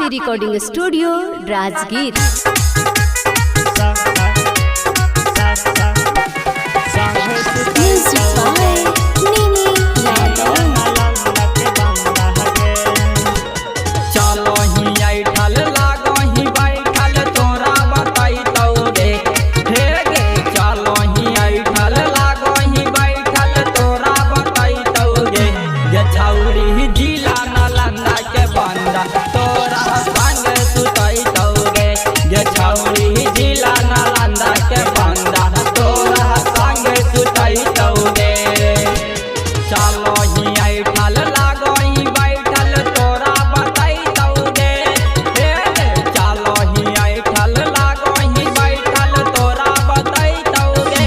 Aarti recording studio Rajgir. Music by Nini Yadav. चलो ही ऐठल लागो ही बैठल तोरा बताई तौ रे हे गे। चलो ही ऐठल लागो ही बैठल तोरा बताई तौ रे गे। छौरी जिला नालंदा के बंदा तोरा संग सुतई तौ गे। गे छौरी जिला नालंदा के बंदा तोरा संग सुतई तौ गे। चलो ही ऐठल लागो ही बैठल तोरा बताई तौ गे। हे गे, चलो ही ऐठल लागो ही बैठल तोरा बताई तौ गे।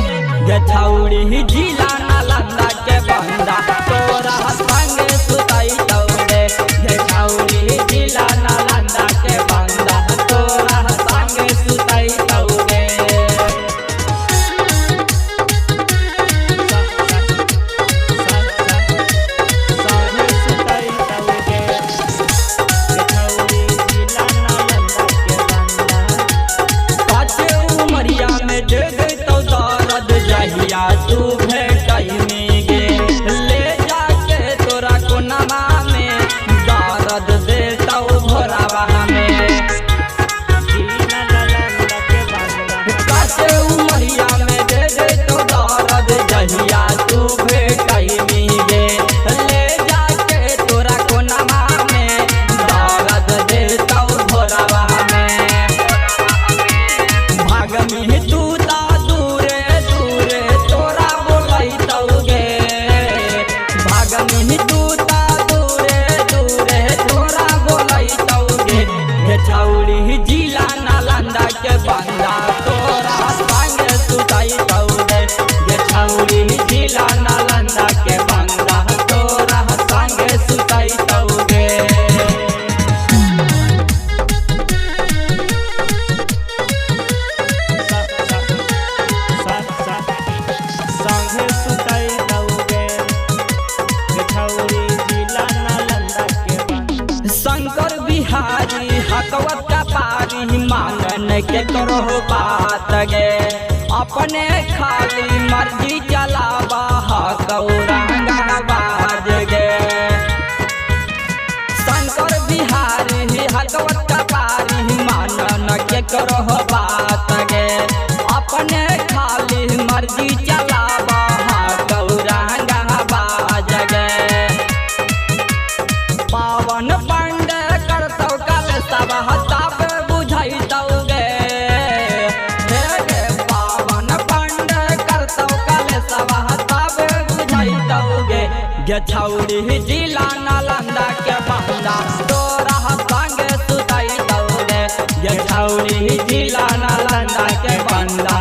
गे छौरी जिला नालंदा के बंदा तोरा संग सुतई तौ गे। गे छौरी जिला नालंदा के बंदा तोरा संग सुतई तौ गे। पाछे उमरिया में दे दे तो दर्द जहिया तू भेटई में गे। ले जाके तोरा कोनमा में दर्द दे तो भोरावा में। पाछे उमरिया में दे दे तो दर्द जहिया तू भेटई में गे। ले जाके तोरा कोनमा में दर्द दे तो भोरावा में। भागमी तू ता दूरे दूरे तोरा बोलै तौ गे। भागमी तू ता दूरे दूरे तोरा बोलै तौ गे। गे छौरी जिला नालंदा के बंदा तोरा संग सुतै तौ गे। गे छौरी जिला नालंदा के बंदा तोरा संग सुतै तौ गे। शंकर बिहारी हकवत का पारी मानन के करो बात गे। अपने खाली मर्जी चलावा हकौरंगाबाद गे। शंकर बिहारी हकवत का पारी मानन के करो बात गे। अपने खाली मर्जी चलावा हकौरंगाबाद गे। पावन पांडे करतौ कल सब हताब बुझाई तौ गे। हे गे पावन पांडे करतौ कल सब हताब बुझाई तौ गे। गे छौरी जिला नालंदा के बंदा तोरा संग सुतई तौ गे। गे छौरी जिला नालंदा के बंदा।